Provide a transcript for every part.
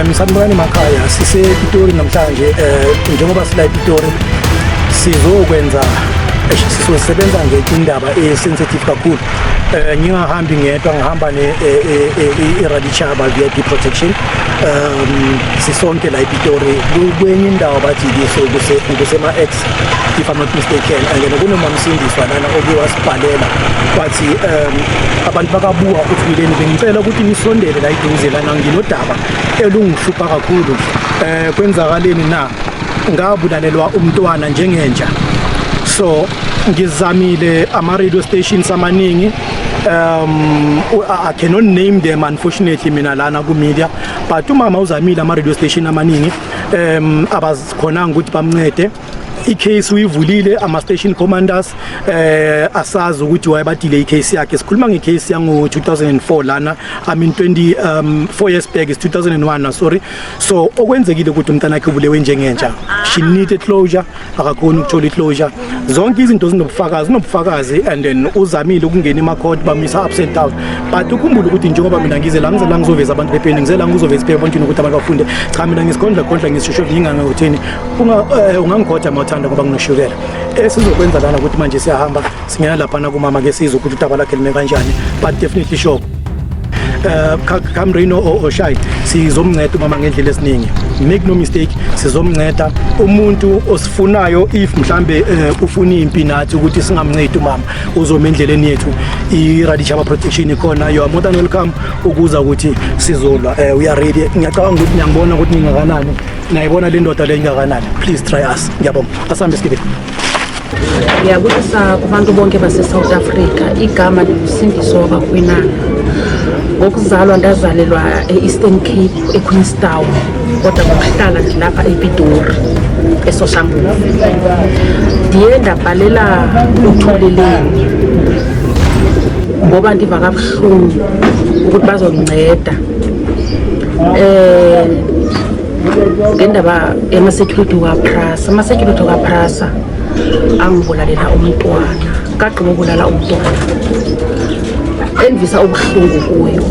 Sanibonani emakhaya, sisePitori namhlanje. Njengoba sila ePitori sizokwenza, sizosebenza ngeindaba e-sensitive kakhulu. Ngingahambi ngedwa, ngihamba ne i-Radichaba VIP Protection. Sisonke la ePitori kwenye indawo bathi kusema X, if I'm not mistaken, and then kunomamsindiswa lana oke wasibhalela wathi abantu bakabuka uthuleni, bengicela ukuthi nisondele la eduze lana, nginodaba elungihlupha kakhulu. Kwenzakaleni na? Ngabulalelwa umntwana njengenja. So ngizamile ama radio stations amaningi, I cannot name them unfortunately mina lana ku media, but umama uzamile ama radio station amaningi, abazikhonanga ukuthi bamncede. I-case uyivulile, ama-station commanders asazi ukuthi wayebadile i-case yakhe. Sikhuluma nge-case yango 2004 lana, I mean 20 4 years back is 2001, sorry. So okwenzekile ukuthi umntana wakhe ubulewe njengenja. She needed closure, akakhoni ukuthola i-closure. Zonke izinto zinobufakazi, zinobufakazi, and then uzamile ukungena ema-court, bamisa ups and down. But ukhumbule ukuthi njengoba mina ngize la, ngize la ngizoveza abantu bepeni, ngize la ngizoveza iphepha ebantwini ukuthi abantu bafunde. Cha, mina ngisikhondla khondla, ngisishosho ngingangokuthini, ungangikhotha mawuthanda ngoba nginoshukela. Esizokwenza lana ukuthi manje siyahamba singena laphana kumama ke, sizwe ukuthi udaba lakhe lime kanjani. But definitely sure, come rain or shine, sizomnceda umama ngendlela esiningi. Make no mistake, sizomnceda. Umuntu osifunayo, if mhlambe ufuna impi nathi ukuthi singamncedi umama, uzoma endleleni yethu. I-Radichaba Protection ikhona, you are more than welcome ukuza ukuthi sizolwa. We are ready. Ngiyacabanga ukuthi niyangibona ukuthi ningakanani, nayibona le ndoda le ingakanani. Please try us. Ngiyabonga, asambe sigibele. Ngiyabulisa kubantu bonke base-South Africa. Igama ndinguSindiso Bakwinana. Ngokuzalwa ndazalelwa e-Eastern Cape, eQueenstown, kodwa ngokuhlala ndilapha ePitori, eSoshanguve. Ndiye ndabhalela uThuleleni ngoba ndiva kabuhlungu ukuthi bazondinceda ngendaba yama-security kaPrasa. Ama-security kaPrasa angibulalela umntwana. Kagqiba ubulala umntwana, endivisa ubuhlungu kuyo,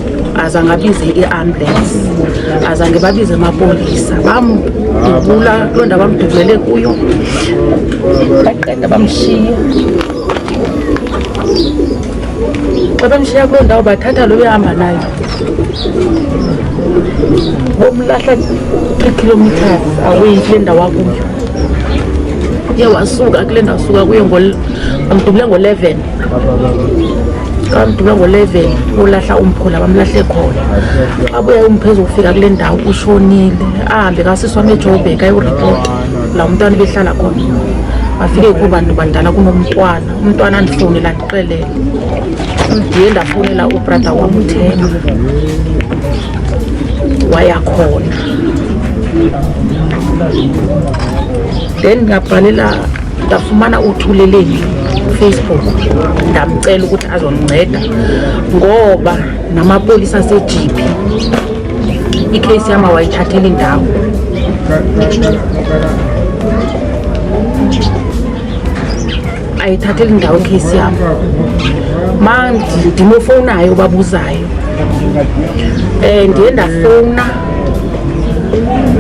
azange abize i-ambulance, azange babize amapolisa. Bamdubula kuloo ndawo bamdubulele kuyo, baqeda bamshiya. Xa bemshiya kuloo ndawo, bathatha lo behamba nayo, bomlahla 3 kilometers away kule ndawo akuyo. Uye wasuka kule ndawo suka kuyo, bamdubule ngo-11. Bamdubule ngo-11, ulahla umphula, bamlahle khona. Abuya umphezu ukufika kule ndawo ushonile. Ahambe kasisi wam eJoburg ayoripota la umntwana behlala khona. Bafike kubantu badala kunomntwana, umntwana andifowunela andixelele. Ndiye ndafowunela ubrother wam uThemba, waya khona. Then ngabhalela, ndafumana uThuleleni Facebook, ndamcela ukuthi azondinceda ngoba namapolisa aseJipi i-case yam awayithathela indawo, ayithatheli indawo i-case yam. Ma ndinofowunayo babuzayo, ndiye ndafowuna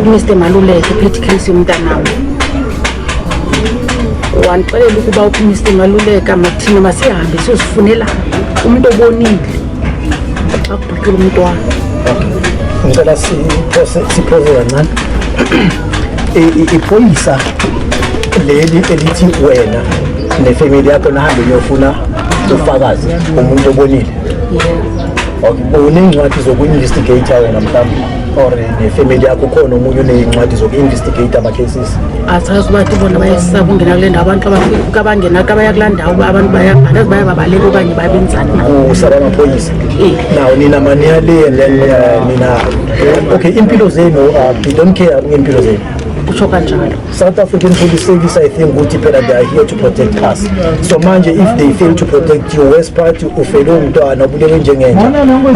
uMr Maluleke uphethe i-case yomntanam. Wandixelela ukuba uMr Maluleka mathina masihambe siyozifunela umntu obonile xa kudutyula umntwana. Ngicela siphose kancane. Iphoyisa leli elithi wena nefamily yakho nahambe niyofuna ufakazi, umuntu obonile. Okay, uney'ncwadi zoku-investigate wena mhlawumbe or nefamily yakho, khona omunye uney'ncwadi zoku-investigate ama-cases? Asazi uba bona bayesaba ungena kule ndawo. Abantu abafika kabangena kabaya kulaa ndawo, abantu bayandazi bayababaleka okanye babenzani na. Kusaba amaphoyisa? Eh. Now nina maniya le and then nina okay, impilo zenu, you don't care ngempilo zenu? Kutsho kanjalo. South African Police Service, I think ukuthi phela they are here to protect us. So manje if they fail to protect you, worst part ufele umntwana ubulewe njengenja,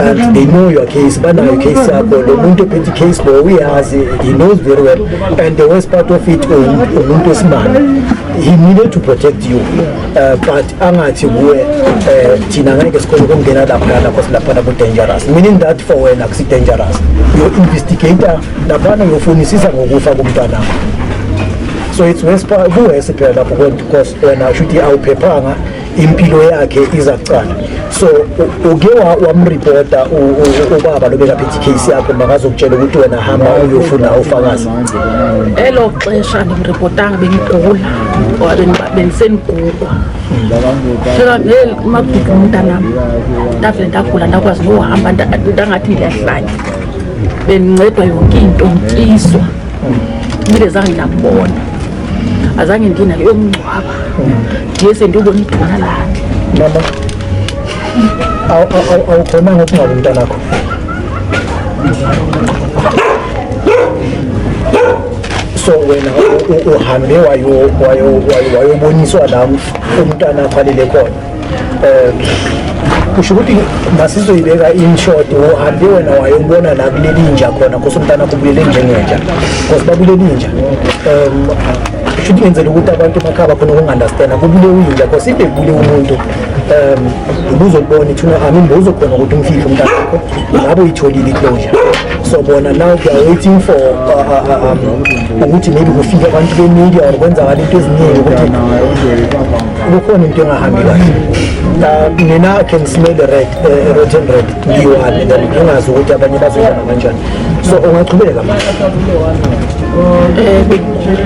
and they know your case, banayo case yakho. Lo muntu ophethe case lo uyazi, he knows very well. And the worst part of it, umuntu wesimame. He needed to protect you, but angathi kuwe thina ngeke sikhona ukungena laphana cause laphana ku-dangerous, meaning that for wena kusi-dangerous. Yo-investigator laphana, uyofunisisa ngokufa komntwanakho, so it's worse, ku-worse phela lapho, because wena shuthi awuphephanga, impilo yakhe iza kucala. So uke wamripota ubaba lo bekaphethe i-case yakho, makazokutshela ukuthi wena hamba uyofuna ufakazi? Elo xesha andimripotanga, bengigula or bendisendigugwa. Fika makubhubhe umntanam, ndavele ndagula, ndakwazi nohamba, ndangathi ndiyahlanya. Bendincedwa yonke into, ndityiswa ibile. Zange ndambona, azange ndiye naye yomngcwaba, ndiye sendiyobona iduna lakhe. Mama, awukhonanga ukungcwaba umntanakho? So wena uhambe wayoboniswa la umntanakho alele khona. Kusho ukuthi masizoyibeka in short, uhambe wena wayobona la kuleli inja khona, cause umntanakho ubulele njengenja, cause babulele inja. Kusho ukuthi ngenzela ukuthi abantu emakhaya bakhona ukungu-understanda, kubulewe inja, cause if bekubulewe umuntu ubuzolibona ithuna, I mean, bowuzokhona ukuthi umfihle umntanakho, ngabe uyitholile i-closure. So bona now they are waiting for ukuthi maybe kufike abantu be-media or kwenzakala into eziningi, ukuthi kukhona into engahambi kahle. Mina I can smell the red, rotten red ngiyi-one, then ngingazi ukuthi abanye bazoyibona kanjani. So ungachubeka manje. Bengigula,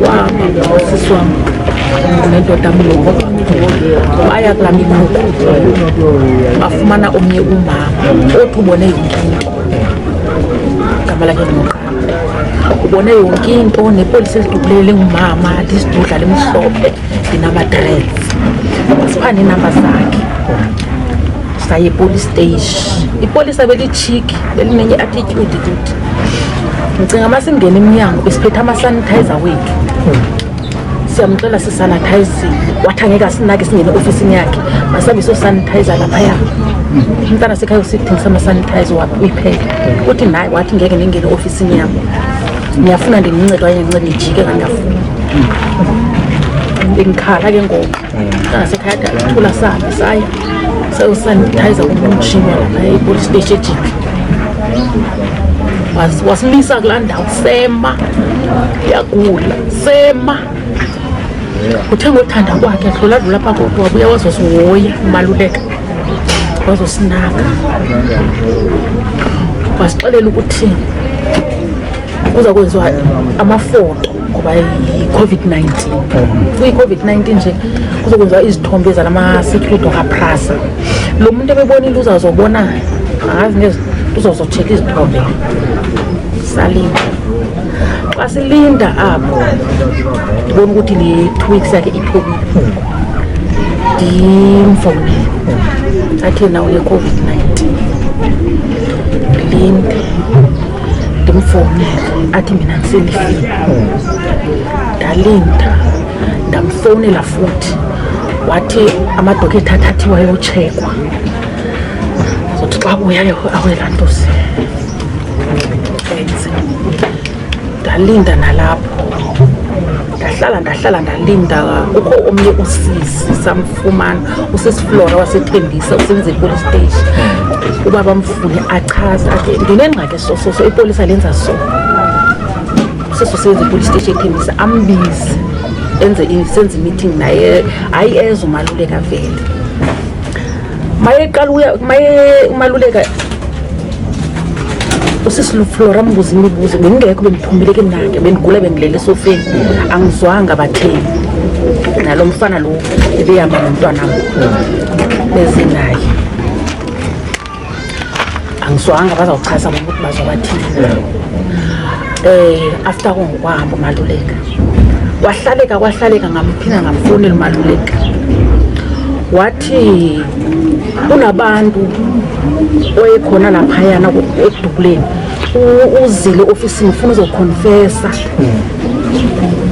wahamba usisi wami nendoda mlungu, baya kulaa mikhukhu, bafumana omnye umama othi ubone yonke into, igama lakhe nguNoqaba. Ubone yonke into nepolisa elidubuleyo lingumama, lisidudla, limhlophe, linama-dreads. Wasipha neenamba zakhe, saye epolice station. Ipolisa belitshiki, belinenye i-attitude kuthi. Ndicinga masingena emnyango besiphethe ama-sanitizer wethu, siyamxela sisanitayizile, wathi angeke asinake. Singene eofisini yakhe, masambe siyosanitizer laphaya. Umntana sekhaya usithengisa ama-sanitizer uyiphele, uthi naye wathi ngeke ningene eofisini yam, niyafuna ndinincede okanye ndincede nijike, kandiyafuna. Bengikhala ke ngoku, umntana sekhaya athi athula, sahambe saya sayosanitizer kumtshini walapha epolice station eJeppe. Wasimisa kulaa ndawo, sema, yagula, sema. Uthe ngothanda kwakhe dlula dlula apha kodwa wabuya wazosihoya umaluleka, wazosinaka, wasixelela ukuthi kuza kwenziwa amafoto ngoba yi-COVID-19, kuyi-COVID-19 nje, kuzokwenziwa izithombe zalama-security wakaPrasa. Lo muntu ebebonile uzazobona, angazi ngezi, uzozotsheka izithombe. Salinda. Xa silinda apho, ndibona ukuthi le 2 weeks yakhe iphelile, ndimfowunele, athi yena une-COVID-19. Ndilinde, ndimfowunele, athi mina ndiselifini. Ndalinda, ndamfowunela futhi, wathi amadokethi athathiwa ayotshekwa, zothi xa buyayo awelantusi enze. Ndalinda nalapho, ndahlala, ndahlala, ndalinda. Kukho omnye usisi samfumana, usisi Flora waseThembisa, usebenza epolice station, uba bamfune achaze, athi ndinengxaki so so so, ipolisa lenza so. Usisi usebenza epolice station eThembisa, ambize enze senze i-meeting naye. Hayi, eze umaluleka vele, mayeqala uya maye umaluleka, usisi Flora ambuza imibuzo. Bengingekho, bendiphumile ke mna ke, bendigula, bendilele esofeni, angizwanga batheni. Nalo mfana lo ebehamba nomntwanam beze naye, angizwanga bazawuchaza bona ukuthi bazwa bathini. After kongokwahamba umaluleka, kwahlaleka kwahlaleka, ngamphinda ngamfonela umaluleka, wathi kunabantu oyekhona laphayana ekudubuleni, uzile ofisini, ufuna uzokhonfesa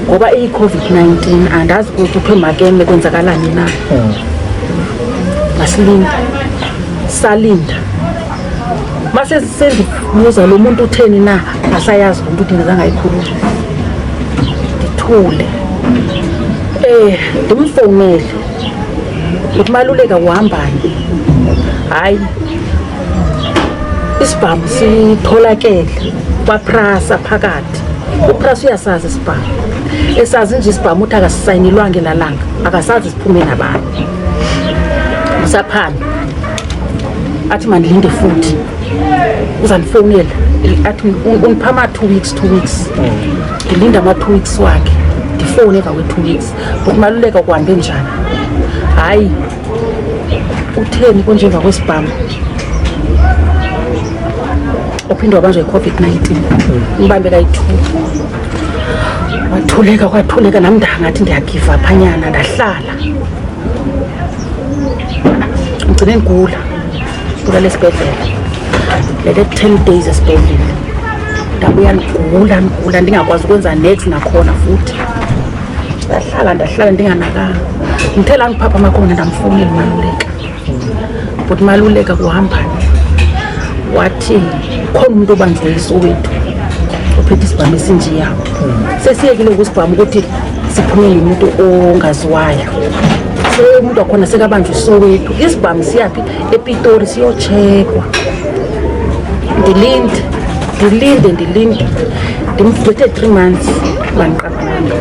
ngoba iyi-COVID-19. Andazi ukuthi kuthiwe makeme, kwenzakalani na. Masilinda, salinda. Mase sendibuza lo muntu utheni na, asayazi lo muntu uthini, zange ayikhuluma. Ndithule, ndimfowunele ukuthi Maluleka kuhambani. Hayi, isibhamu sitholakele kwaPrasa phakathi. UPrasa uyasazi isibhamu, esazi nje isibhamu, uthi akasisayinelwanga elalanga, akasazi siphume nabani. Saphana, athi mandilinde futhi uzandifowunela, athi undipha ama-2 weeks, 2 weeks. Ndilinde ama-2 weeks wakhe, ndifowune emva kwe-2 weeks but Maluleka kuhambe njani? Hayi, utheni konje emva kwesibhamu uphinde wabanjwa yi-COVID-19, umbambe kayi-two, wathuleka, kwathuleka. Nam ndangathi ndiyagiva phanyana, ndahlala, ngigcine ndigula, kulala esibhedlela, lele 10 days esibhedlela. Ndabuya ndigula, ndigula, ndingakwazi ukwenza nex nakhona futhi. Ndahlala, ndahlala ndinganakanga. Ngithe la ngiphaphama khona, ndamfowunela uMaluleka, but Maluleka kuhambani? Wathi khona umuntu obanjwe eSoweto ophethe isibhamu esinjeya. Sesiyekile ukusibhamu ukuthi siphume nomuntu ongaziwayo, so umuntu wakhona sekabanjwe eSoweto, isibhamu siyaphi? EPitori, siyocheckwa. Ndilinde, ndilinde, ndilinde, ndimgqithe 3 months, bandiqaphanga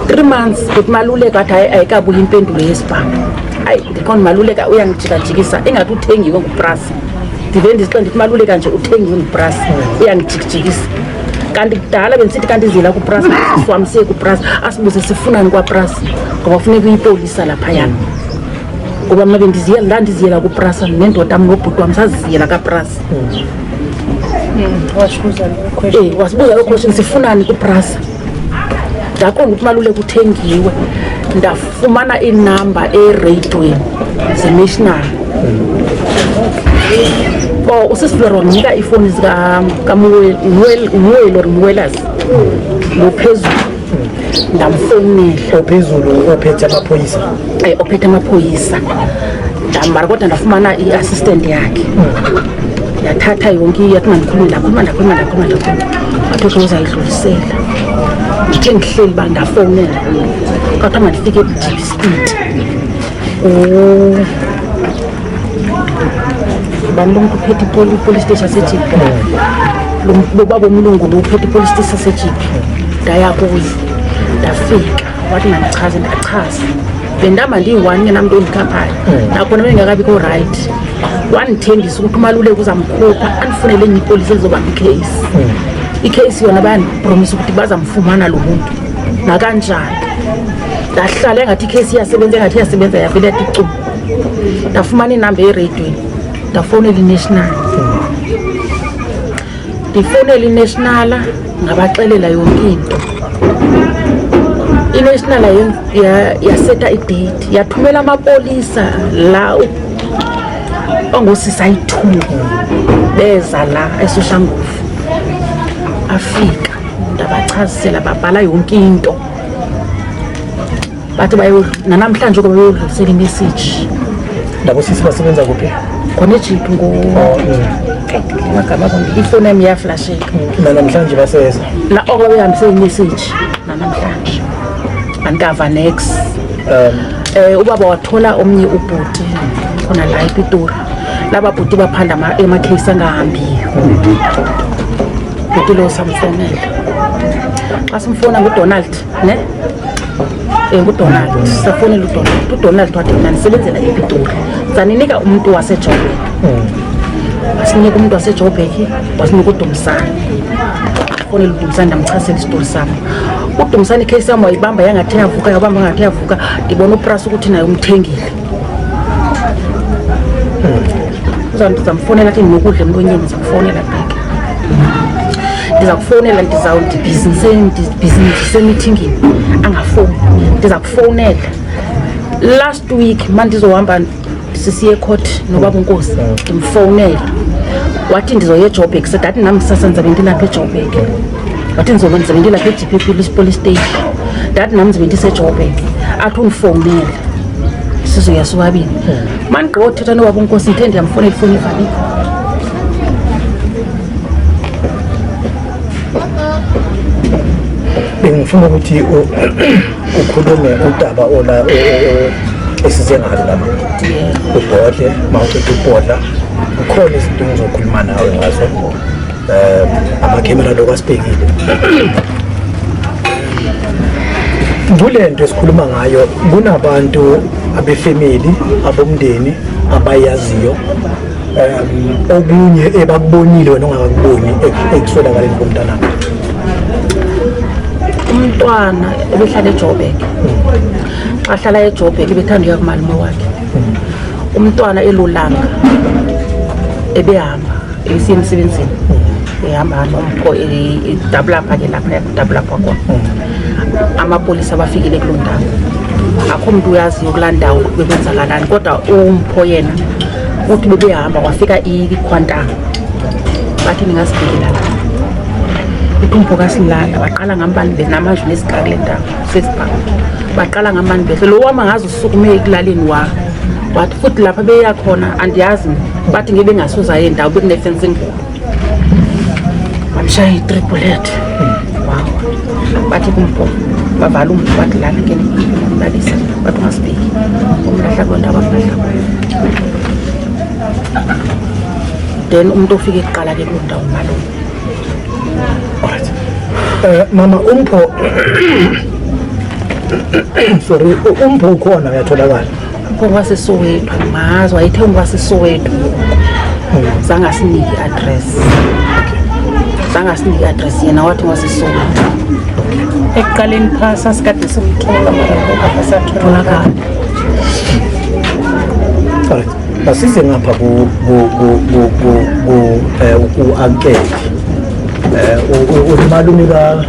3 months, but Maluleka wathi hayi, ayikabuyi impendulo yesibhamu. Hayi, ndiqonda Maluleka uyangijikajikisa, ingathi uthengiwe nguPrasa. Ndive ndizixela ndithi Maluleka nje uthengiwe nguPrasa, uyangijikijikisa. Kanti kudala bendisithi kanti izila kuPrasa, sisi wam siye kuPrasa, asibuze sifunani kwaPrasa, ngoba funeka uyipolisa laphayana. Ngoba mna bendiziyela, ndandiziyela kuPrasa nendoda am nobhuti wam, saziziyela kaPrasa. Wasibuza lo question. Wasibuza loo question, sifunani kuPrasa. Ndaqonda ukuthi Maluleka uthengiwe. Ndafumana inamba ereyidweni ze-National. Oh, usisi Flora wandinika iifowuni zikaMuweli or Muwelas ngophezulu, ndamfowunela. Ophezulu ophethe amaphoyisa? Ophethe amaphoyisa. Mara kodwa ndafumana i-assistant yakhe, yathatha yonke, yathi mandikhulume. Ndakhuluma, ndakhuluma, ndakhuluma, ndakhuluma. Wathi okay, uzayidlulisela. Ndithe ndihleli uba ndafowunela, kwathiwa mandifike eJeppe Street. Ubani lo mntu uphethe ipolice station yaseJeppe? Lo baba omlungu lo uphethe ipolice station yaseJeppe. Ndaya kuye, ndafika, wathi mandichaze, ndachaza. Bendihamba ndiyi-one, ngenamntu ondikhaphayo, nakhona bendingakabikho right. Wandithembisa ukuthi uMaluleka uzamkhupha, andifunele enye ipolisi elizobamba ikheyisi. Ikheyisi yona bayandipromisa ukuthi bazamfumana lo muntu nakanjani. Ndahlala, engathi ikheyisi iyasebenza, engathi iyasebenza, yavele yathi cu. Ndafumana inamba ereyidweni, ndafowunela iNational, ndifowunela iNational, ngabaxelela yonke into. INational yaseta idate, yathumela amapolisa la ongosisa ayi-two, beza la eSoshanguve. Afika, ndabachazisela, babhala yonke into. Bathi bayo nanamhlanje ukuba bayodlulisela imessage. Labo sisi basebenza kuphi? Khona eJeppe ngo amagama abo, ifoni yami iyaflasheka. Nanamhlanje baseza? Na oko babehambise imessage nanamhlanje, andikava nex. Ubaba wathola omnye ubhuti khona la ePitori, laba bhuti baphanda emakheyisi angahambiyo. Bhuti lo samfonela, xa simfona nguDonald ne, nguDonald. Safonela uDonald, uDonald wathi mna ndisebenzela ePitori, zaninika umntu waseJoburg. Wasinika umntu waseJoburg, wasinika uDumsane. Fonela uDumsane, ndamchazela isitori sam. UDumsane ikheyisi yam wayibamba, yangathi yavuka, yabamba ngathi yavuka. Ndibona uPrasa ukuthi naye umthengile. Ndizamfowunela, athi ndinokudla emlonyeni. Ndizakufowunela bheke, ndiza kufowunela, ndibhizi, ndisemithingini, angafowuni, ndiza kufowunela. Last week ma ndizohamba sisiye ecourt nobaba uNkosi, ndimfowunela, wathi ndizoya eJoburg. Sedathi nam kusasa ndizabe ndilapha eJoburg. Wathi ndizobe ndizabe ndilapha eGP police station. Ndathi nam ndizobe ndiseJoburg. Athi undifowunele, sizoya sobabini. Mandigqibothetha nobaba uNkosi, ndithe ndiyamfowunela, ifowuni ivalile. Bengifuna ukuthi ukhulume udaba ola esize ngalo lapha. Ubhodle, mawuqeda ukubhodla, kukhona izinto engizokhuluma nawe ngazo. Amakhemera lokho asibhekile. Kule nto esikhuluma ngayo kunabantu abefamily, abomndeni abayaziyo okunye ebakubonile wena ongakakuboni ekuswelakaleni komntanakho. Umntwana ebehlala eJoburg. Xa hlala eJoburg ebethanda uya kumalume wakhe. Umntwana elulanga ebehamba esiya emsebenzini, ehamba nompho idabulapha ke lapha yakudabulapha khona. Amapolisa abafikile kuloo ndawo, akho mntu uyaziyo kulaa ndawo bekwenzakalani, kodwa umpho yena uthi bebehamba kwafika ikhwantama, bathi ningasibhekela la. Uthi umpho kasilala, baqala ngambani namanje nesika kule ndawo sesibhamu, baqala ngamani behle lo wama ngaze usukume ekulaleni wa wathi futhi lapha beya khona andiyazi, bathi ngebe ngasuza yendawo bekunefensi enkulu, bamshaya i-three bullet wawa. Bathi kumpho bavala umpho, bathi lana ke bamlalisa, bathi ungasibheki, umlahla kuloo ndawo bamlahla kuyo. Then umuntu ofike kuqala ke kuloo ndawo umalume. Alright. Mama umpho, sorry, umpho ukhona uyatholakala? Umpho waseSoweto, angimazi, wayethe ngwaseSoweto, zange asinike i-address, zange asinike i-address, yena wathi ngwaseSoweto. Ekuqaleni phaa sasikade simthola, mara ngoku akasatholakala. Alright. Asize ngapha ku ku ku ku ku ku ku uncle. Umalume ka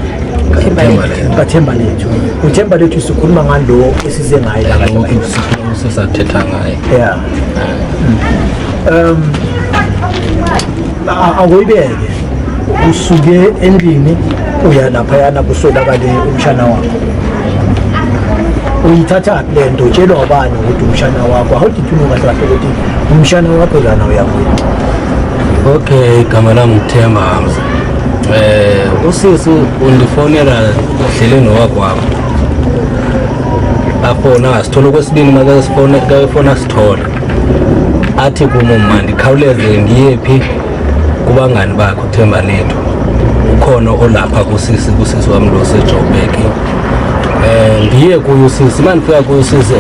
kaThemba lethu. UThemba lethu sikhuluma ngalo esize ngaye la. Lo sisathetha ngaye. Yeah. Akuyibeke usuke endlini uya laphayana kuswelakale umshana wakho, uyithathaphi le nto? Utshelwa ubani ukuthi umshana wakho? How did you know kahle kahle ukuthi umshana wakho lana uyakuya? Okay, igama lami nguThemba Hamza. Usisi undifonela hlele nowakwabo. Afona sithola okwesibini, makasifone kayefona sithola. Athi kum mandikhawuleze ndiye phi kubangani bakhe uThemba lethu. Ukhona olapha kusisi wami lo seJoburg. Ndiye kuyo usisi, mandifika kuyo usisi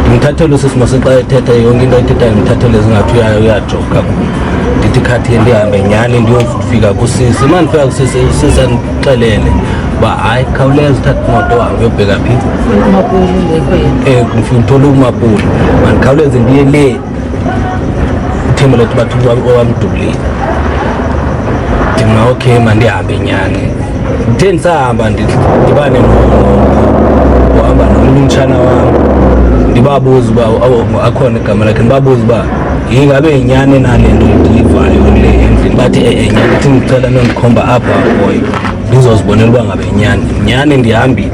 ndimthathele usisi mase xa ethetha yonke into ayithethayo ndimthathele zingathi uyajoka kum. Ndithi khathi ndihambe nyhani ndiyofika kusisi. Uma ndifika kusisi, usisi andixelele uba hayi, khawuleza uthatha imoto uhambe uyobheka phi? Umapulu ngekho yena. Ndithole umapulu, mandikhawuleze ndiye le uThemba lethu, bathi owamdubulile. Ndima okay, mandihambe nyhani. Ndithe ndisahamba ndidibane uhamba nomnye umtshana wam, ndibabuze uba akhona igama lakhe, ndibabuze uba ingabe yinyani na le nto ndiyivayo le endlini. Bathi e-e nyani. Ndithi ndicela nondikhomba apho akhoyo ndizozibonela uba ngabe yinyani nyhani. Ndihambile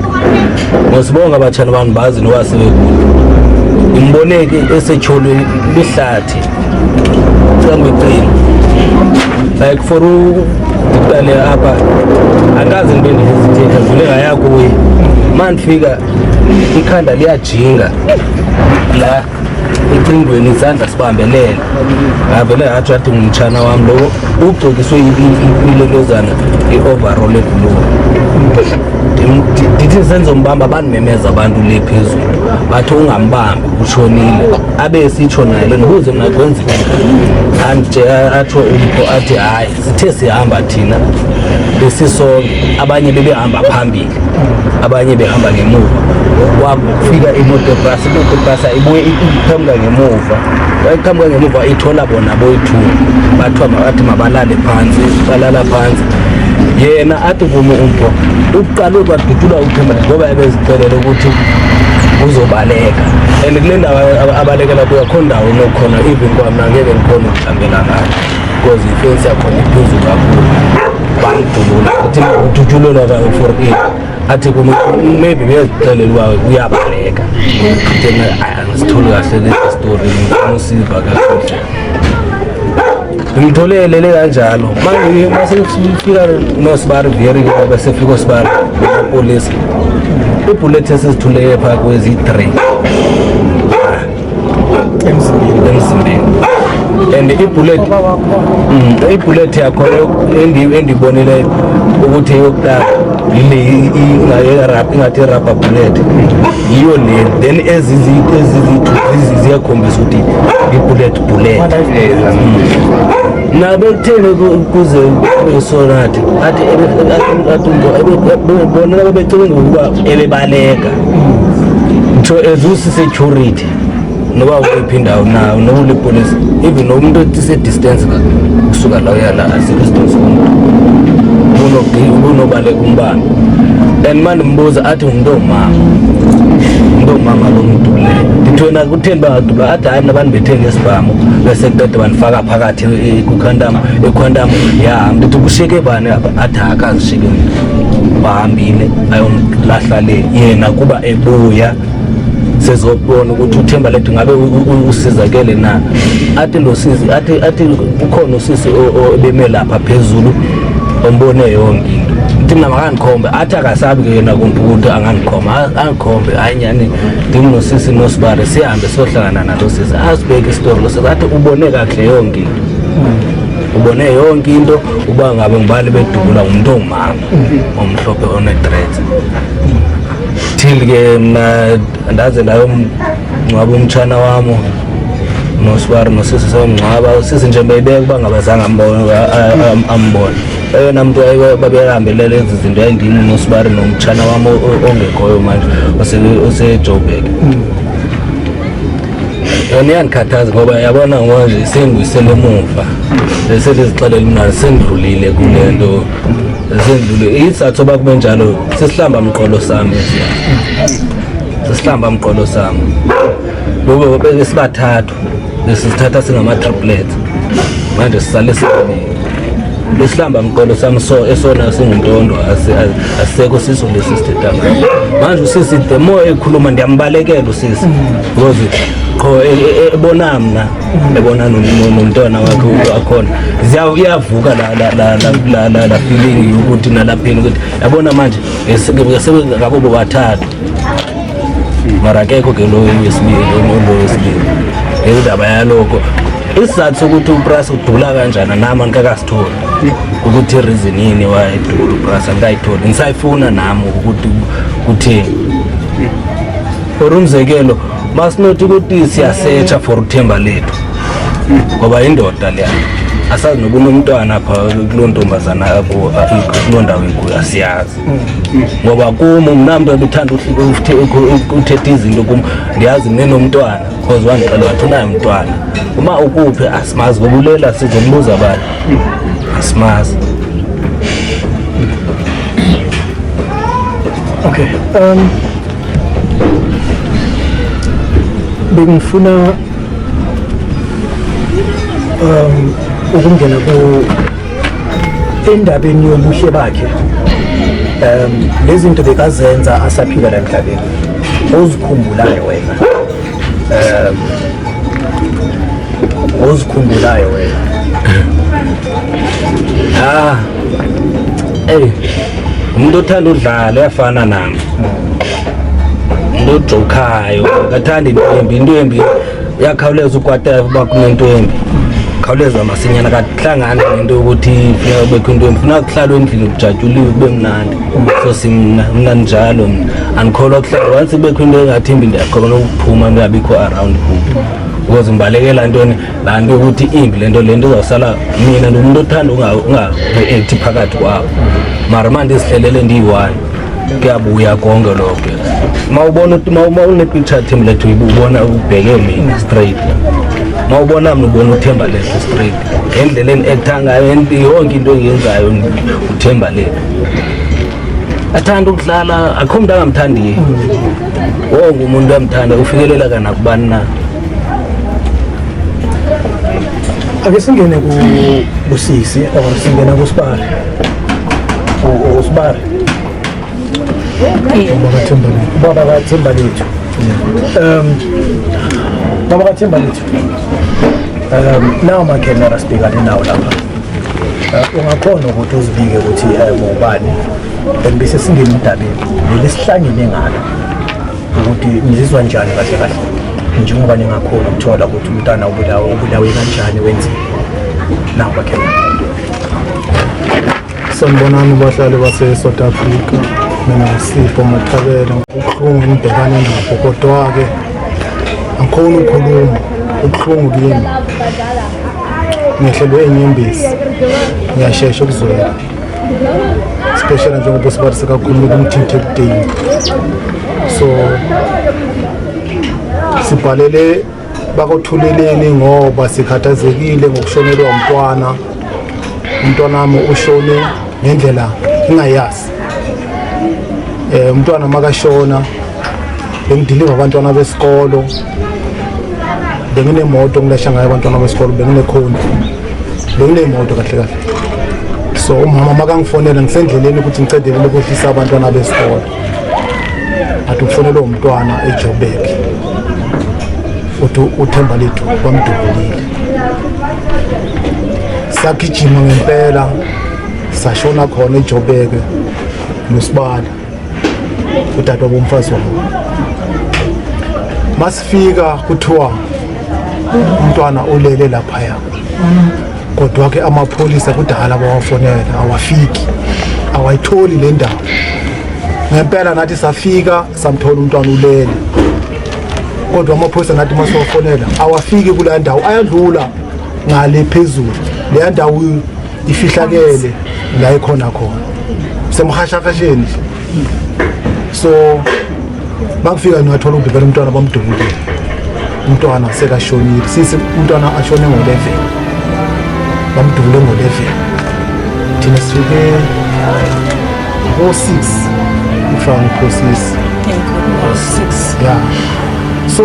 ngosibonga abatshana bam, bazi noba sebekude. Ndimbone ke esetyholwe lihlathi cangwecinga like for ndiqale apha akaze ndibe ndihesitate, ndivule ngaya kuye. Ma ndifika ikhanda liyajinga la ecingweni, izandla sibambelele, ngavele ngatsho athi ngumtshana wam lo ugcokiswe ilentozana i-overall eblue. Ndithi senzombamba, bandimemeza abantu le phezulu, bathi ungambambi, utshonile. Abe esitsho naye lo, ndibuze mna kwenzeka anje, atsho umpho athi hayi, sithe sihamba thina besisonke, abanye bebehamba phambili, abanye behamba ngemuva, kwafika imoto bus, imoto bus ibuye iqhamuka ngemuva, wayiqhamuka ngemuva ithola bona boyi-two, bathiwa bathi mabalale phantsi, balala phantsi. Yena athi kum umpho uqale kwadudula uThemba ngoba ebezixelele ukuthi uzobaleka, and kule ndawo abalekela kuyo akho ndawo inokhona, even kwamna ngeke ndikhona ukuhambela ngayo because ifensi yakhona iphezulu kakhulu. Bamdubula, uthi udutshulelwa for ini? Athi kum maybe uyazixelela uba uyabaleka. Then andisitholi kahle le story, ngifuna usiva kakuhle. Ngimthole elele kanjalo. Manje mase kufika nosibari very ke bese fika osibari police. Ibullet esizithuleke pha kwezi 3 Emzimbeni. Emzimbeni. And ibullet ibullet yakhona endibonile ukuthi eyokuqala yile ingathi rubber bullet yiyo le, then ezi ziyakhombisa ukuthi i-bullet bullet nabekutheni kuze kube sonathi athi athi bona bebecinga ukuba ebebaleka ntsho as usi-security noba ukuyiphi indawo na, noba ulipolisa, even nomuntu ese-distance kusuka la uya la, asikho isidingo somuntu ubunobaleka umbambe. And ma ndimbuza athi ngumntu ongumama, umntu ongumama lo mdubuleyo. Ndithi wena kutheni bangadubula? Athi hayi, mna bandibethe ngesibhamu bese kuqeda bandifaka phakathi kwiquantum, iquantum yahamba. Ndithi kushiyeke bani apha? Athi akazishiyeke mntu, bahambile ayomlahla le yena kuba ebuya sezobona ukuthi uThemba lethu ngabe usizakele na. Athi lo sisi athi ukhona usisi obeme lapha phezulu ombone yonke into. Ndithi mna makandikhombe. Athi akasabi ke yena kumbi ukuthi angandikhomba, andikhombe. Hayi nyani, ndim nosisi nosibare sihambe siyohlangana nalo sisi, asibeke isitori. Lo sisi athi ubone kakuhle yonke into, ubone yonke into uba ngabe ngubani bedubula, ngumntu ongumama omhlophe one-dreads. Till ke mna ndaze ndayomngcwaba umtshana wam nosibari nosisi, sayomngcwaba usisi nje beyibeka uba ngabazange ambone. Eyona mntu babehambelele ezi zinto yayindim nosibari nomtshana wam ongekhoyo manje oseJoburg. Yona iyandikhathaza ngoba yabona manje sengibuyisele emuva, besendizixelela mna sendidlulile kule nto, sendidlulile. Isizathu soba kube njalo sisihlamba mqolo sam esiya, sisihlamba mqolo sam bube besibathathu, besisithatha singama-triplets, manje sisale sibabili. Lesihlamba mqolo sam so esona singuntondo asisekho siso lesi sithetha ngaso manje. Usisi the more ekhuluma ndiyambalekela usisi because qho ebona mna, ebona nomntwana wakhe akhona, iyavuka la feeling yokuthi nalapheni ukuthi yabona manje ngabo bobathathu, mara akekho ke lo wesibili, lo wesibili indaba yalokho. Isizathu sokuthi uPrasa udula kanjani nami angikakasitholi ukuthi i-reason yini wayedula uPrasa, angikayitholi, ngisayifuna nami ukuthi kutheni. For umzekelo, masinothi ukuthi siyasearcha for uThemba lethu ngoba indoda leya asazi noba unomntwana pha kuloo ntombazana kuloo ndawo ikuyo, asiyazi ngoba kum mna mntu ebethanda uthetha izinto kum, ndiyazi mnenomntwana because wandixela wathi unaye umntwana. Uma ukuphi asimazi ngoba ulela, sizombuza abantu, asimazi. Okay. Bengifuna ukungena ku endabeni yobuhle bakhe. Lezi zinto bekazenza asaphila la emhlabeni ozikhumbulayo wena. Ozikhumbulayo wena. Ah. Ey. Umuntu othanda udlala uyafana nami. Umuntu ojokayo, akathanda into embi, into embi uyakhawuleza ukwata uba kunento embi. Khawuleza masinyana kahlangana nento yokuthi funeka kubekho into embi. Funeka kuhlalwe endlini kujatyuliwe kube mnandi. So simna mna njalo mna. Andikholwa kuhlala once kubekho into engathi imbi ndiyakholwa ukuphuma ndingabikho around kubo. Because ngibalekela ntoni, laa nto yokuthi imbi le nto izawusala mina ndingumuntu othanda unga-react phakathi kwabo, mara ma ndizihlelele ndiyi-one kuyabuya konke lokho. Ma ubona ukuthi ma une-picture Themba Lethu ubona ubheke mina straight, ma ubona mna ubona uThemba Lethu straight ngendlela endi-acta ngayo, yonke into engiyenzayo uThemba Lethu. Athanda ukudlala, akho mntu angamthandiyo, wonke umuntu uyamthanda, ufikelela kanakubani na. Ake singene ku kusisi or singena kusibari. Usibari. Ubaba kaThemba lethu. Ubaba kaThemba lethu. Baba kaThemba lethu. Nawo amakhemera sibhekane nawo lapha. Ungakhona ukuthi uzibike ukuthi ubani, then bese singena endabeni leli sihlangene ngalo, ukuthi nizizwa njani kahle kahle njengoba ningakhona ukuthola ukuthi umntana ubulawe kanjani, wenzeni. Nawo amakhemera. Sanibonani bahlali base-South Africa. Mina Sipho Mathabela. Ubuhlungu engibhekane nabo, kodwa-ke angikhoni ukukhuluma, ubuhlungu kimi. Ngehlelwe inyembezi, ngiyashesha ukuzwela. Especially njengoba usibali sekakhulumile umthinto ekudeni. So sibhalele bakothuleleni ngoba sikhathazekile ngokushonelwa umntwana. Umntwana wami ushone ngendlela engayazi. Umntwana makashona bengidiliva abantwana besikolo, benginemoto ngilasha ngayo abantwana besikolo, benginekhonti, benginemoto kahle kahle. So umama makangifonela ngisendleleni ukuthi ngicedelele ukwehlisa abantwana besikolo, athi ufonelwe umntwana eJoburg, uthi uThemba lethu bamdubulile. Sagijima ngempela sashona khona eJoburg nosibala udadewabo bomfazi wami. Masifika kuthiwa umntwana ulele laphaya, kodwa ke amapholisa kudala bawafonela awafiki, awayitholi le ndawo. Ngempela nathi safika samthola umntwana ulele, kodwa amapholisa nathi masiwafonela awafiki kula ndawo, ayadlula ngale phezulu. Leya ndawo ifihlakele la ikhona khona semhashahasheni nje. So makufika ngingathola ukuthi vele umntwana bamdubulile, umntwana sekashonile. Sisi umntwana ashone ngo-11, bamdubule ngo-11, thina sifike ngo-6 if angiphosisi. Ya, so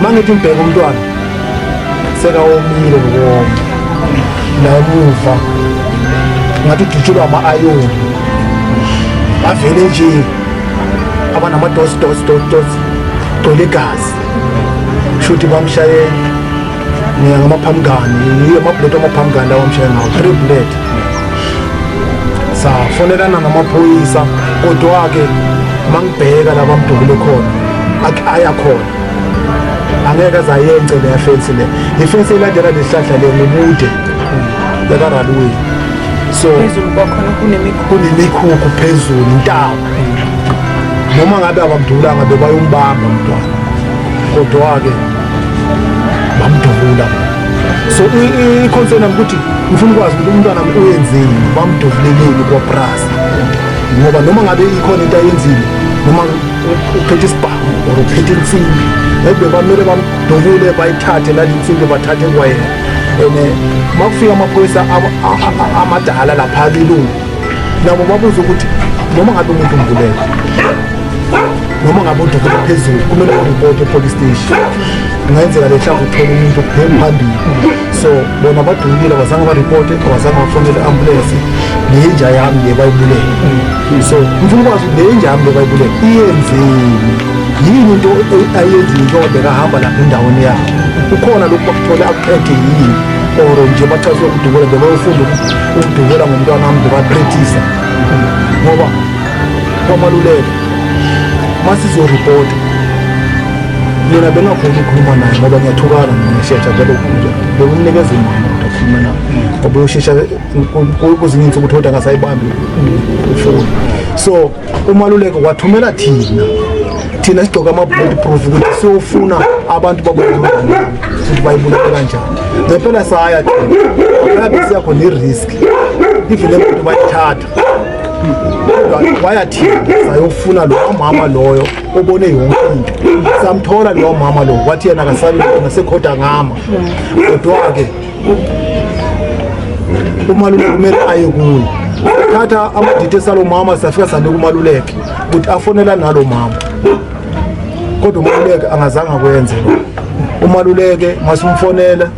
mangithi ngibheka umntwana sekawomile ngokoma la emuva, ngathi udutshulwa ama-ayoni avele nje abanama-dots dots dot dots, gcwele igazi. Kusho ukuthi bamshaye ngamaphamgani, ama-bullet amaphamgani lawa bamshaye ngawo, three bullet. Safonelana namaphoyisa, kodwa-ke mangibheka la bamdubule khona aya khona angeke aze ayence leya fence le, ifence elandela lesihlahla le ngobude yakaraliwe. So phezulu kwakhona kunemikhulu. Kunemikhukhu phezulu, intaba. Noma ngabe abamdubulanga bebayombamba umntwana, kodwa-ke bamdubula. So i-concern yami ukuthi ngifuna ukwazi ukuthi umntwana uyenzeni, bamdubuleleni kwabrasa, ngoba noma ngabe ikhona into ayenzile, noma uphethe isibhamu or uphethe insimbi, maybe bamele bamdubule bayithathe lali insimbi, bathathe kwayena. And uma kufika amaphoyisa amadala lapha abelungu, nabo babuza ukuthi noma ngabe umuntu umbulele, noma ngabe udubule phezulu, kumele uripote e-police station, kungenzeka le hlamvu uthole umuntu phambili. So bona badubulile, abazange baripote, abazange bafonele i-ambulance. Le nja yami le bayibulele, so ngifuna ukwazi ukuthi le nja yami le bayibulele iyenzeni, yini into ayenzile njengoba bekahamba lapha endaweni yabo? Kukhona lokhu bakuthole akuphethe yini, or nje bachaze ukudubula, bebayofunda ukudubula ngomntwana wami, bebapractice? Ngoba kwamaluleka masizoripota mina bengakhoni ukukhuluma naye ngoba ngiyathukana mina, ngiyashesha vele. Bekumnikeza imali ukuthi akhulume naye ngoba uyoshesha kwezinye insuku uthole angasayibambi ifoni. So umaluleko wathumela thina sigqoke ama-bullet proof ukuthi siyofuna abantu babone ukuthi bayibulale kanjani. Ngempela saya thina yabe siya khona, i-risk even le muntu bayithatha, kodwa wayathina sayofuna lo mama loyo obone yonke into. Samthola lowo mama lo, wathi yena akasabi nasekhoda ngama, kodwa-ke umaluleke kumele aye kuye. Thatha ama-details alo mama, safika sanika umaluleke ukuthi afonela nalo mama, kodwa umaluleke angazange akwenze lo. Umaluleke masumfonela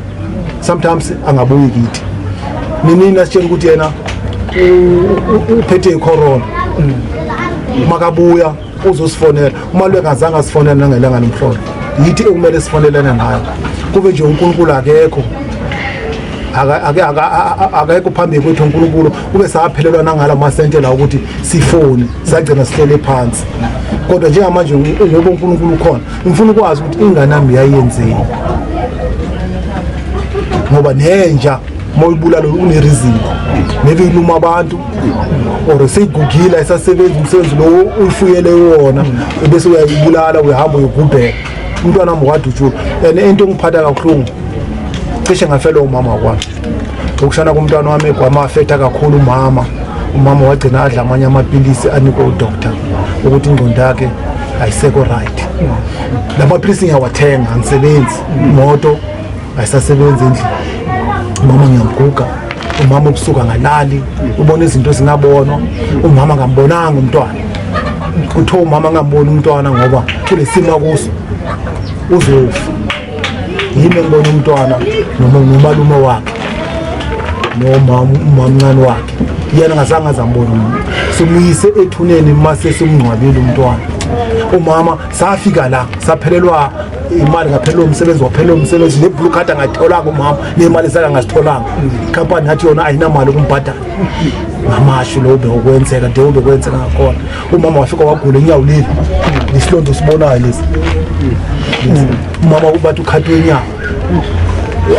sometimes angabuyi kithi ninini, asitshela ukuthi yena uphethe icorona, makabuya. Uzosifonela umalume, kazange asifonele nangelanga lomhlolo. Yithi ekumele sifonelane nayo, kube nje uNkulunkulu akekho, akekho phambi kwethu uNkulunkulu. Kube saphelelwa nangala masente la ukuthi sifone, sagcina sihlele phansi. Kodwa njengamanje, ngoba uNkulunkulu ukhona, ngifuna ukwazi ukuthi ingane yami yayenzeni, ngoba nenja mawuyibulala une-reason, maybe iluma abantu or seyigugile, ayisasebenzi umsebenzi lo uyifuyele wona, bese uyayibulala, uyahamba uyogubhela. Umntwana wami wadutshulwa, and into engiphatha kabuhlungu, cishe ngafelwa umama kwami ukushana komntwana wami. Kwama-affecta kakhulu umama. Umama wagcina adla amanye amapilisi anikwe udoctor ukuthi ingqondo yakhe ayisekho right. La maphilisi ngiyawathenga, angisebenzi, imoto ayisasebenzi endlini. Umama ngiyamguga, umama ubusuku angalali, ubona izinto ezingabonwa. Umama ngambonanga umntwana, kuthiwa umama angamboni umntwana ngoba kulesimo akuso uzofa. Yimi engibona umntwana noma nomalume wakhe noma umamncane wakhe, yena ngazange azambona umuntu. Simuyise ethuneni mase simngcwabile umntwana. Umama safika la, saphelelwa imali, ngaphelelwa umsebenzi, waphelelwa umsebenzi, ne-blue card angayitholanga umama, ney'mali zake angazitholanga. Ikhampani yathi yona ayinamali ukumbhadala. Ngamashu lo bekwenzeka nje, bekwenzeka ngakhona. Umama wafika wagula inyawo leli, lesilonda osibonayo lesi. Umama bathi ukhathwe inyawo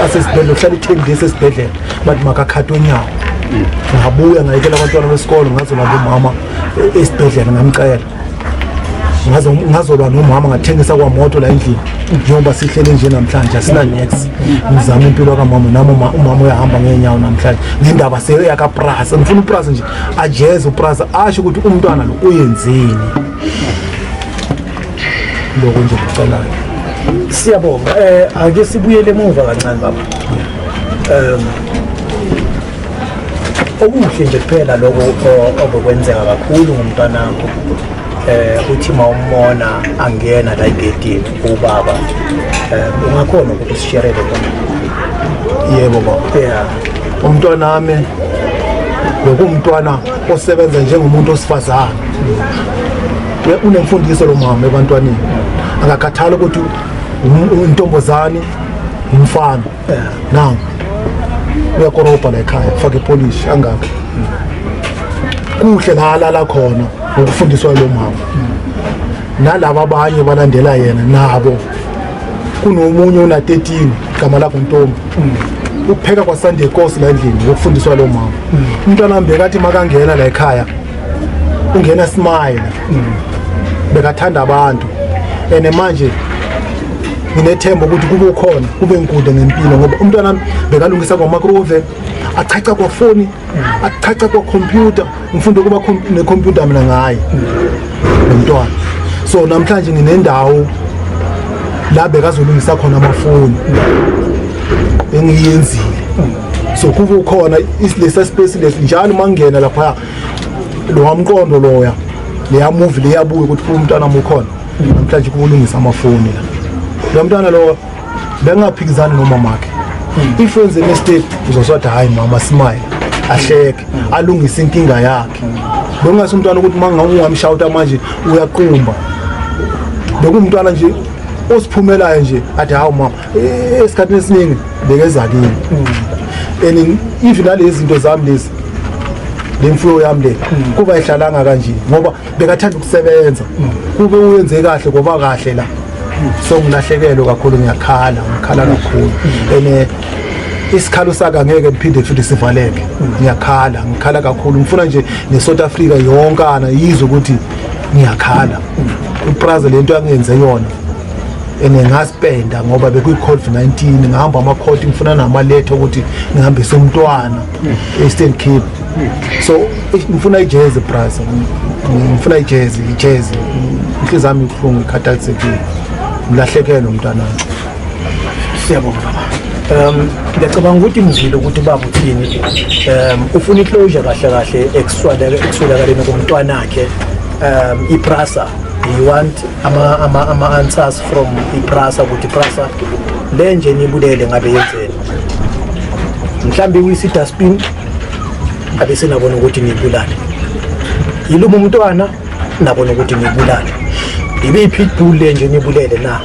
asesibhedlela, uhlala i-10 days esibhedlela, bathi makakhathwe inyawo. Ngabuya ngayekela abantwana besikolo, ngazolanda umama esibhedlela, ngamcela, ngazolwa nomama, ngathengisa kwamoto la endlini. Njengoba sihlele nje namhlanje asina nex, ngizama impilo kamama nami. Umama uyahamba ngeenyawo namhlanje ngendaba seyakaPrasa. Ngifuna uPrasa nje ajeze, uPrasa asho ukuthi umntwana lo uyenzeni. Lokho nje kucelayo. Siyabonga. Ake sibuyele emuva kancane, baba. Okuhle nje kuphela lokho obekwenzeka kakhulu ngomntwanakho, uthi mawumbona angena la egedini ubaba, ungakhona ukuthi usisherele khona? Yebo, baba. Umntwana wami bekuwumntwana osebenza njengomuntu osifazane. Unemfundiso lo mama ebantwaneni, akakhathali ukuthi intombazane, umfana. Nangu uyakorobha la ekhaya, faka ipolish angakho kuhle la alala khona ngokufundiswa lo mama. Nalaba abanye balandela yena nabo. Kunomunye una-13, igama lakho Ntombi, upheka kwaSunday Course la endlini ngokufundiswa lo mama. Umntwana wami bekathi makangena la ekhaya, ungena smile, bekathanda abantu. And manje nginethemba ukuthi kube ukhona, kube nkude ngempilo, ngoba umntwana wami bekalungisa kwa-microwave, achacha kwafoni, achacha kwakhompyutha. Ngifunde ukuba nekhompyutha mina ngaye lo mntwana. So namhlanje nginendawo la bekazolungisa khona amafoni engiyenzile. So kube ukhona lesa space lesi, njalo uma ngingena lapha, lo wamqondo loya, leya movie leyabuya ukuthi kuba umntwana wami ukhona namhlanje kubulungisa amafoni la. Lo mntwana lo bengaphikizani nomamakhe. If wenze mistake, uzoswathi, "Hayi mama," smile, ahleke, alungise inkinga yakhe. Bekungase umntwana ukuthi uma ungamshawuta manje uyaqumba. Bekumntwana nje osiphumelayo nje, athi, "Hawu mama." Esikhathini esiningi bekeza kimi, and if nalezi zinto zami lezi, le mfuyo yami le, kuba ihlalanga kanje ngoba bekathanda ukusebenza. Kube uyenze kahle, ngoba kahle la. So ngilahlekelwe kakhulu, ngiyakhala, ngikhala kakhulu, and isikhalo saka ngeke liphinde futhi sivaleke. Ngiyakhala, ngikhala kakhulu. Ngifuna nje ne-South Africa yonkana yizwe ukuthi ngiyakhala. UPraza lento angenze yona, and ngaspenda ngoba bekuyi-COVID-19, ngihamba amakhoti ngifuna namaletha ukuthi ngihambise umntwana e-Eastern Cape. So ngifuna ijezi, braza, ngifuna ijezi, ijezi. Inhliziyo yami ibuhlungu, ikhathazekile, ngilahlekelwe umntwana wami. Siyabonga, baba. Ngiyacabanga ukuthi ngizwile ukuthi ubaba uthini. Ufuna iclosure kahle kahle ekuswelakaleni komntwanakhe. IPrasa, you want ama answers from iPrasa ukuthi iPrasa le nje nibulele ngabe yenzeni, mhlawumbe iwisa idustbin abe senabona ukuthi nibulale, yiluma umntwana. Nabona ukuthi nibulale. Ibe i-pitbull le nje nibulele na?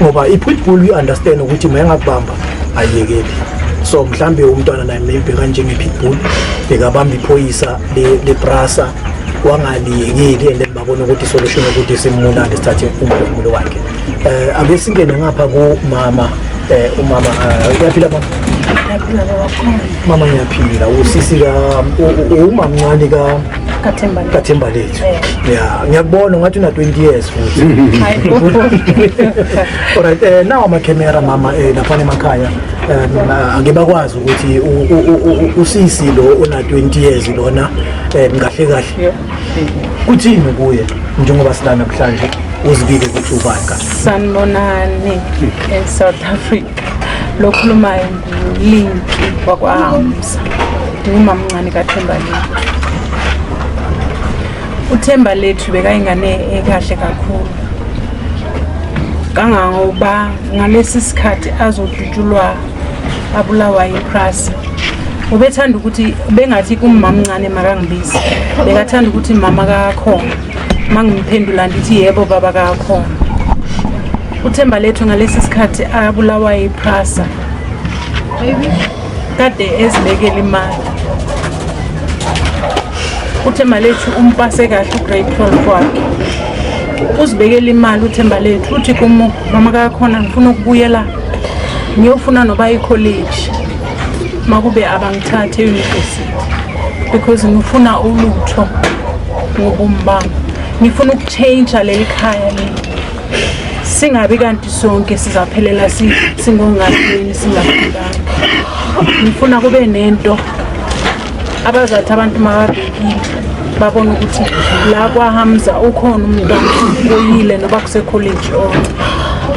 Ngoba i-pitbull you understand ukuthi mayengakubamba ayiyekeli. So mhlambe umntwana naye maybe kanjenge-pitbull bekabamba iphoyisa le-Prasa wangaliyekeli, and then babona ukuthi solution ukuthi simbulale, sithathe umphefumulo wakhe. Ake singene ngapha kumama. Umama, uyaphila mama? Ngiyaphila baba. Mama, ngiyaphila. Usisi ka umamncane ka Kathemba. kaThemba Lethu. Eh. Ya, ngiyakubona ngathi una 20 years futhi. Hayi. Alright, nawa ama-camera mama, lapha emakhaya ake bakwazi ukuthi usisi lo una 20 years lona, kahle kahle kuthini kuye njengoba sila namhlanje, uzibike ukuthi ubani kahle. Sanibonani eSouth Africa. Lokhulumayo nguLinki wakwaHamza. Ndingumamncane kaThemba Lethu. UThemba Lethu bekayingane ekahle kakhulu. Kangangoba ngalesi sikhathi azodutshulwa abulawa yiPrasa, ubethanda ukuthi bengathi kumamncane makangibizi, bekathanda ukuthi mama kakhona. Mangimphendula ndithi yebo baba kakhona. UThemba Lethu ngalesi sikhathi abulawa yiPrasa kade ezibekela imali. UThemba Lethu umpase kahle ugrade 12 wakhe, uzibekela imali. UThemba Lethu uthi kum, mama kakhona, ngifuna ukubuyela ngiyofuna noba ikholeji, makube abangithathe e-university, because ngifuna ulutho ngobomi bami, ngifuna ukutshentsha leli khaya leli, singabi kanti sonke sizaphelela singongahleni singafundanga. Ngifuna kube nento abazathi abantu makabhekile babone ukuthi la kwaHamza ukhona umntwana oyile noba kusekholeji or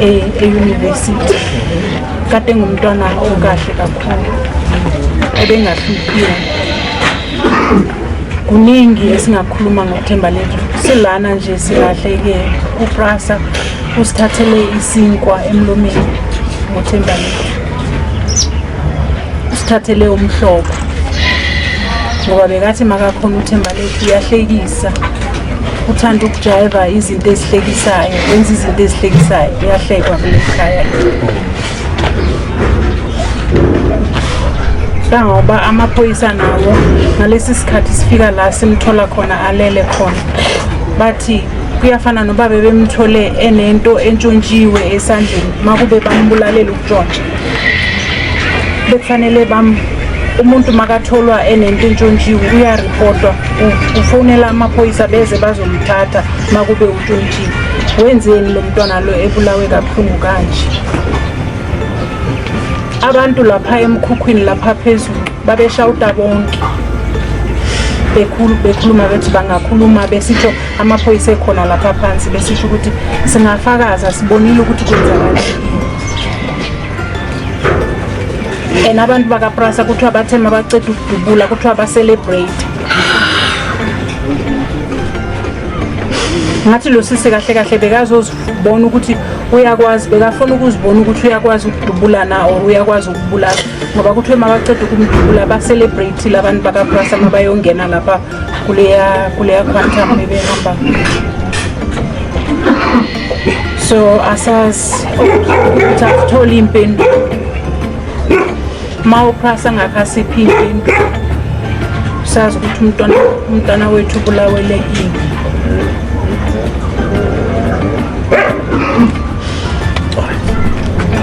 e-university. Kade ngumntwana okahle kakhulu, ebengahluphiwe. Kuningi esingakhuluma ngoThemba Lethu. Silana nje silahleke, uPrasa usithathele isinkwa emlomeni ngoThemba Lethu, usithathele umhlobo, ngoba bekathi makakhona uThemba Lethu uyahlekisa, uthanda ukujayiva izinto ezihlekisayo, wenza izinto ezihlekisayo, uyahlekwa kule khaya. Kangoba amaphoyisa nawo ngalesi sikhathi sifika la simthola khona alele khona, bathi kuyafana noba bebemthole enento entshontshiwe esandleni. Makube bambulalela ukutshontsha, bekufanele bam umuntu makatholwa enento entshontshiwe uyaripotwa, ufonela amaphoyisa beze bazomthatha. Makube utshontshiwe, wenzeni lo mntwana lo ebulawe kabuhlungu kanje? Abantu lapha emkhukhwini lapha phezulu babeshawuta bonke, bekhuluma bethi bangakhuluma, besitsho amaphoyisa ekhona lapha phansi, besisho ukuthi singafakaza, sibonile ukuthi kwenzakaleni. And abantu bakaPrasa kuthiwa bathe mabaceda ukudubula, kuthiwa ba-celebrate. Ngathi lo sisi kahle kahle bekazozibona ukuthi uyakwazi, bekafuna ukuzibona ukuthi uyakwazi ukudubula na or uyakwazi ukubulala, ngoba kuthiwe mabaceda ukumdubula ba-celebrate abantu bakaPrasa mabayongena lapha kuleya Quantum bebehamba. So asazi ukuthi asithole impendulo ma uPrasa ngakasiphi impendulo, sazi ukuthi umntwana wethu ubulawele ini.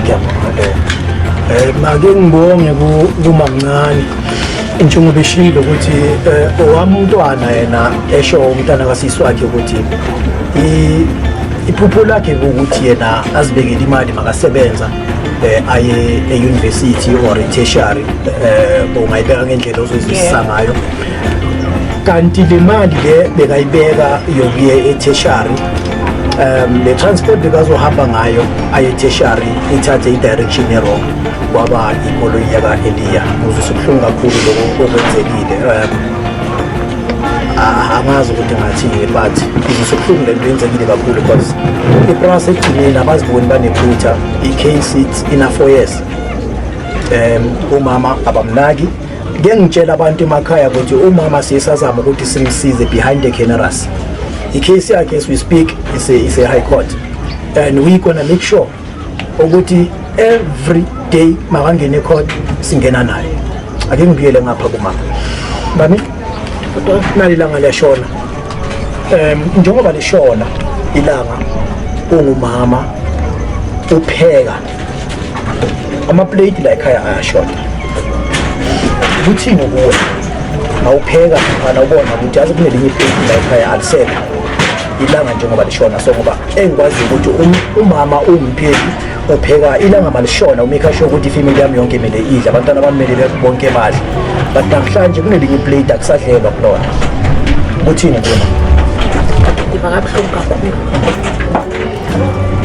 Ngiyabonga. Make ngibonge kumamncane njengoba eshilo ukuthi owami umntwana, yena esho umntwana kasisi wakhe ukuthi iphupho lakhe ukuthi yena azibekele imali makasebenza, aye e-university or e-tertiary, ungayibeka ngendlela ozoyizwisisa ngayo. Kanti le mali le bekayibeka yokuye e-tertiary, le transport bekazohamba ngayo aye tertiary ithathe i-direction e-wrong, kwaba ikoloyi yaka-Eliya. Ngizwisa ubuhlungu kakhulu lokho okwenzekile. Angazi ukuthi ngathini, but ngizwisa ubuhlungu lento yenzekile kakhulu, because iPrasa ekugcineni abaziboni banephutha. I-case it's ina 4 years, umama abamnaki. Ke ngitshela abantu emakhaya ukuthi umama siye sazama ukuthi simsize behind the cameras. I-case yakhe, as we speak, is a high court, and we gonna make sure ukuthi every day makangene ecourt singena naye. Ake ngibuyele ngapha kumama bami. Nali ilanga liyashona. Njengoba lishona ilanga, ungumama upheka amaplate la ekhaya ayashoda. Kuthini kuwe mawupheka mfana ubona ukuthi yazi kunelinye iplate la ekhaya alisekho, ilanga njengoba lishona? So ngoba engikwazi ukuthi umama uwumpheki upheka, ilanga malishona umake sure ukuthi ifamily yami yonke kumele idle, abantwana bami kumele bonke badle, but namhlanje kunelinye iplate akusadlelwa kulona. Kuthini kuwe? Ndiva kabuhlungu kakhulu,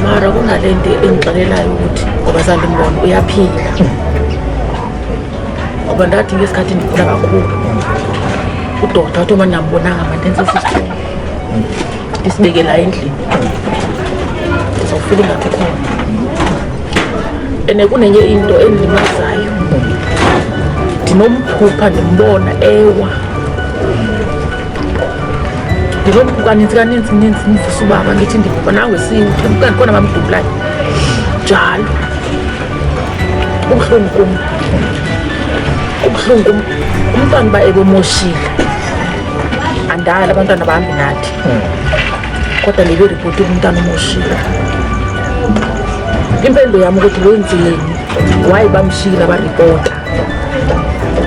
mara kunale nto engixelelayo ukuthi ngoba sandimbona uyaphila, ngoba ndathi ngesikhathi ndigula kakhulu udokta wathi uma ndingambonanga mandenze sisithungo ndisibeke la endlini, ndizawufila ingathi khona. And kunenye into endilimazayo, ndinomphupha ndimbona ewa. Ndinomphupha kaninzi kaninzi ninzi, ndivisa ubaba ngithi ndiphupha nangu esiwuthe kanti khona bamdubulayo njalo. Kubuhlungu kum, kubuhlungu kum. Umntwana uba ebemoshile andala, abantwana bahambi nathi, kodwa le beripoti umntwana umoshile. Impendulo yami ukuthi wenzeni? Why bamshiyile abaripota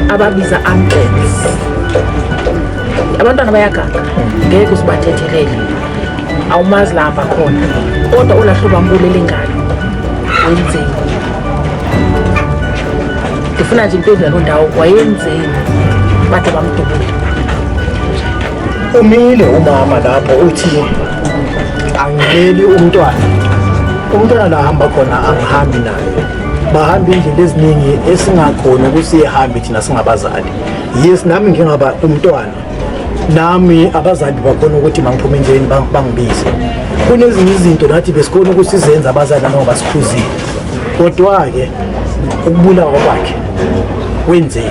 ababiza ambulance? Abantwana bayaganga, ngeke uzibathethelele, awumazi la hamba khona, kodwa olaa hlobo ambulele ngalo wenzeni? Ndifuna nje impendulo yaloo ndawo, wayenzeni bade bamdubule? Umile umama lapho uthi angileli umntwana, umntwana la hamba khona angihambi naye, bahamba indlela eziningi esingakhoni ukuthi sihambe thina singabazali. Yes, nami ngingaba umntwana, nami abazali bakhona ukuthi mangiphume endleleni bangibize. Kunezinye izinto nathi besikhona ukuthi sizenze abazali noma basikhuzile, kodwa-ke ukubulawa kwakhe wenzeni?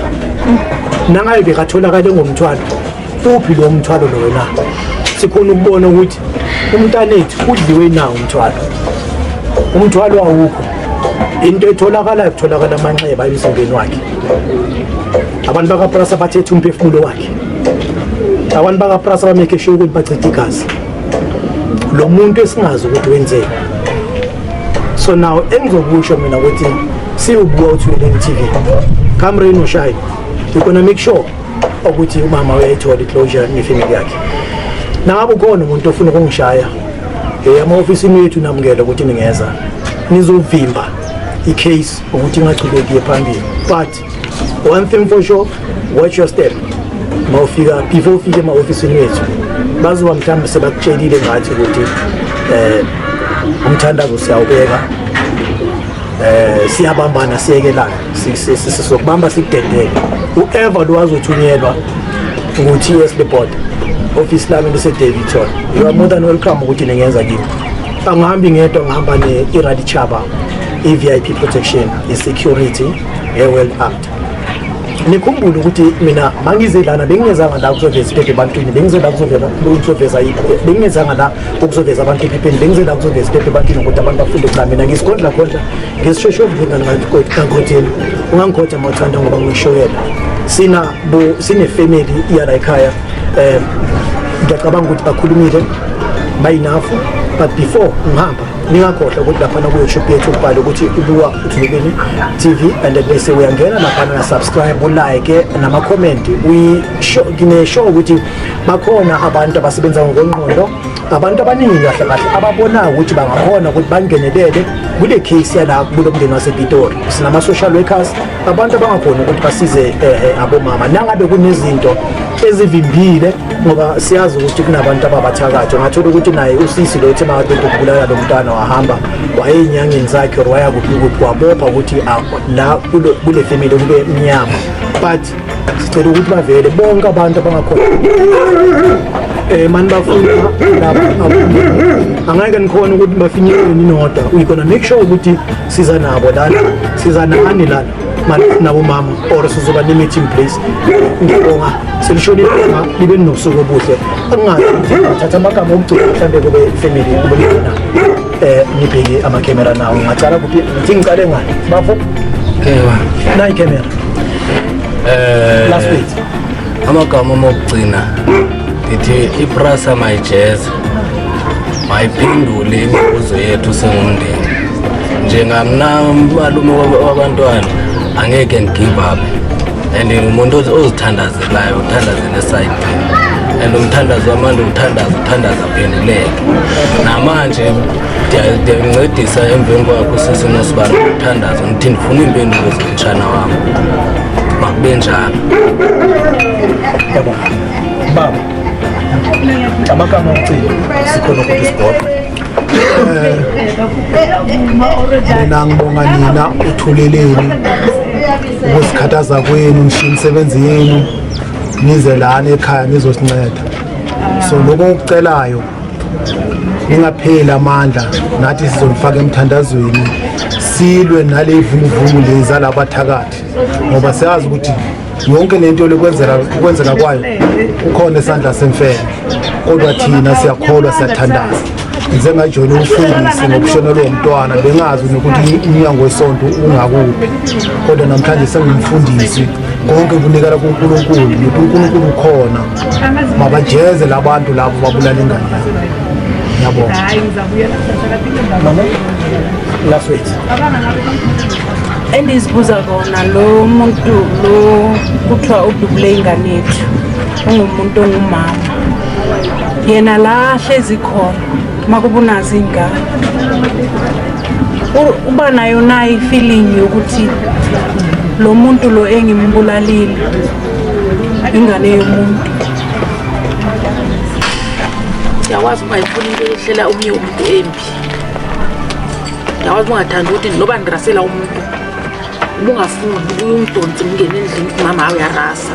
Nangabe bekatholakale ngomthwalo, uphi lo mthwalo loyo na? Sikhona ukubona ukuthi umntanethu udliwe na umthwalo? Umthwalo awukho. Into etholakalayo, kutholakala amanxeba emzimbeni wakhe. Abantu bakaPrasa bathethe umphefumulo wakhe. Abantu bakaPrasa bamake sure ukuthi bachithe igazi lo muntu esingazi ukuthi wenzeni. So now engizokusho mina ukuthi siwubuka uThuleleni TV, come rain or shine, we're gonna make sure ukuthi umama uyayithola i-closure nefamily yakhe. Nangabe ukhona umuntu ofuna ukungishaya ama-ofisini wethu, namukele ukuthi ningeza nizovimba i-case ukuthi ingachubeki iye phambili. But one thing for sure, watch your step. Mawufika, before ufike ema-ofisini wethu, bazoba mhlawumbe sebakutshelile ngathi ukuthi umthandazo siyawubeka, siyabambana, siyekelana, sizokubamba sikudendele. Whoever lo azothunyelwa ngu-TS Report, office lami lise-Daveyton. You are more than welcome ukuthi ningenza kimi. Angihambi ngedwa, ngihamba ne-Iradi Chaba, i-VIP protection, i-security e-well armed. Nikhumbule ukuthi mina mangize lana bengingezanga la kuzoveza iphepha ebantwini, bengize la kuzoveza, bengingezanga la ukuzoveza abantu ephepheni, bengize la kuzoveza iphepha ebantwini ukuthi abantu bafunde. Cha, mina ngisikhondla khondla, ngisishoshovu ngangikhotheni, ungangikhotha mawuthanda ngoba ngishokela. Sina bo sine family yala ekhaya. Ngiyacabanga ukuthi bakhulumile bayinafu, but before ngihamba ningakhohlwa ukuthi laphana ku-YouTube yethu ubhale ukuthi ubuka uThuleleni TV and then bese uyangena laphana, uyasubscribe, ulike nama-comment. Ngine-sure ukuthi bakhona abantu abasebenza ngokwengqondo, abantu abaningi kahle kahle ababonayo ukuthi bangakhona ukuthi bangenelele kule case yala kulo mndeni wasePitori. Sinama-social workers, abantu abangakhona ukuthi basize abomama nangabe kunezinto ezivimbile, ngoba siyazi ukuthi kunabantu ababathakathi. Ungathola ukuthi naye usisi lo uthe makaqeda ukubulala lo mntwana wahamba wayeyinyangeni zakhe or waya kuphi kuphi, wabopha ukuthi la kule family kube mnyama. But sicela ukuthi bavele bonke abantu abangakhona mani bafuna lapha, angeke nikhona ukuthi bafinyelele ninodwa. We gonna make sure ukuthi siza nabo lana, siza nani lana. Nabomama or sizoba ne-meeting place. Ngiyabonga, selishonile ilanga, libe nosuku obuhle. Angingazi ukuthi thatha amagama okugcina mhlawumbe kube family kube lina nibheke amakhemera nawo. Ngingacala kuphi? Ngithi ngicale ngani bafo? Ewa. Nayi camera. Last wait. Amagama omokugcina ndithi iPrasa mayijeze, mayiphendule imibuzo yethu singumndeni. Njengamna malume wabantwana angeke ndi-give up and ngumuntu ozithandazelayo, uthandazele esayidini and umthandazo wam andiwuthandaza, uthandaza aphenduleke. Namanje ndiyancedisa emveni kwakho usisi Nosibalo umthandazo, ndithi ndifuna iimpendulo zomtshana wam, makube njalo. Yabona baba, amagama okugcina, sikhona ukuthi sigoqe. Mina ngibonga nina uthuleleni ukuzikhathaza kwenu, nishiya imisebenzi yenu nize lana ekhaya nizosinceda. So lokho okucelayo, ningapheli amandla, nathi sizonifaka emthandazweni, silwe nale ivunguvungu lezi zalabathakathi, ngoba siyazi ukuthi yonke lento lekwenzeka ukwenzeka kwayo kukhona isandla semfene, kodwa thina siyakholwa, siyathandaza. Ngize ngajoyina umfundisi ngokushonelwa umntwana, bengazi nokuthi umnyango wesonto ungakuphi, kodwa namhlanje sengumfundisi. Konke kunikela kuNkulunkulu, nokuthi uNkulunkulu ukhona. Mabajeze labantu labo babulala ingane yami. Ngiyabonga. Mama, last wait. Endizibuza kona, lo muntu lo kuthiwa udubule ingane yethu ungumuntu ongumama, yena la ahlezi khona makuba unazo iy'ngane, uba nayo nayo i-feeling yokuthi lo muntu lo engimbulalile ingane yomuntu? Ndiyakwazi ungayifuni into eyehlela omnye umntu embi. Ndiyakwazi ungathandi ukuthi noba ndirasela umntu, ubungafuni uye umdonsi mngene endlini uthi mama uyarasa.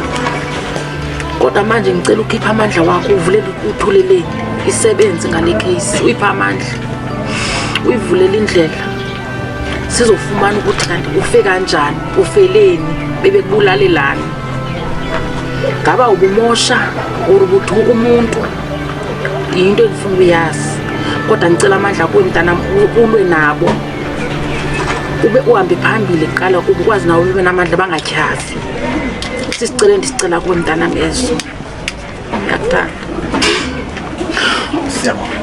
Kodwa manje ngicela ukhiphe amandla wakho, uvulele uthuleleni isebenze ngale case, uyiphe amandla, uyivulele indlela, sizofumana ukuthi kanti ufe kanjani, ufeleni, bebekubulalelani, ngaba ubumosha or ubuthuka umuntu. Yinto endifuna uyazi, kodwa ngicela amandla kuwe mntanam, ulwe nabo, ube uhambe phambili kuqala kuba ukwazi nawe ube namandla, bangatyhafi. Sisicelo endisicela kuwe mntanam eso. Ngiyakuthanda. Siyabonga.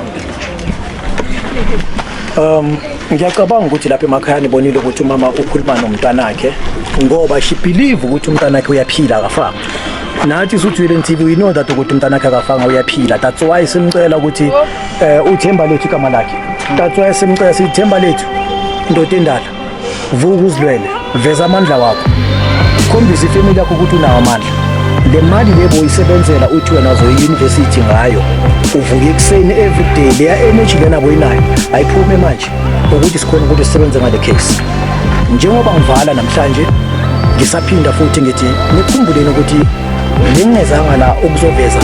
Ngiyacabanga ukuthi lapha emakhaya nibonile ukuthi umama ukhuluma nomntanakhe ngoba she believe ukuthi umntanakhe uyaphila, akafanga. Nathi suthwile TV, we know that ukuthi umntanakhe akafanga, uyaphila. That's why simcela ukuthi uThemba Lethu igama lakhe. That's why simcela sithi, Themba Lethu, indoda endala, vuka uzilwele, veza amandla wakho, khombisa ifamily yakho ukuthi unawo amandla. Le mali le boyisebenzela uthi wena uzoyi-university ngayo, uvuke ekuseni every day, leya energy lena boyinayo ayiphume manje ukuthi sikhona ukuthi sisebenze ngale case. Njengoba ngivala namhlanje, ngisaphinda futhi ngithi nikhumbuleni ukuthi bengingezanga la ukuzoveza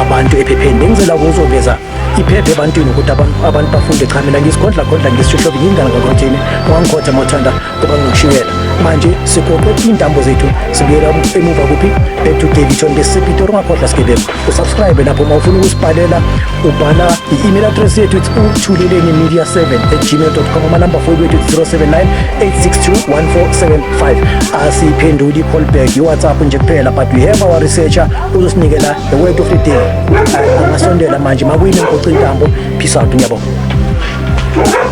abantu ephepheni, bengizela ukuzoveza iphepha ebantwini ukuthi abantu bafunde. Cha, mina ngisikhondla khondla, ngisishoshobe, ngingane ngakothini, ungangikhotha mawuthanda ngoba nginokushiyela. Manje sigoqe iy'ntambo zethu, sibuyela emuva kuphi? Back to Davidson, besisePitori. Ungakhohlwa sigebengu usubscribe lapho. Uma ufuna ukusibhalela, ubhala i-email address yethu, it's uthuleleni media 7@gmail.com. Amanamba phone wethu, it's 079 862 1475. Asiyiphenduli i-callback, i-WhatsApp nje kuphela, but we have our researcher uzosinikela the word of the day. Angasondela manje makuyini mgoci intambo. Peace out, ngiyabonga. Nkosi.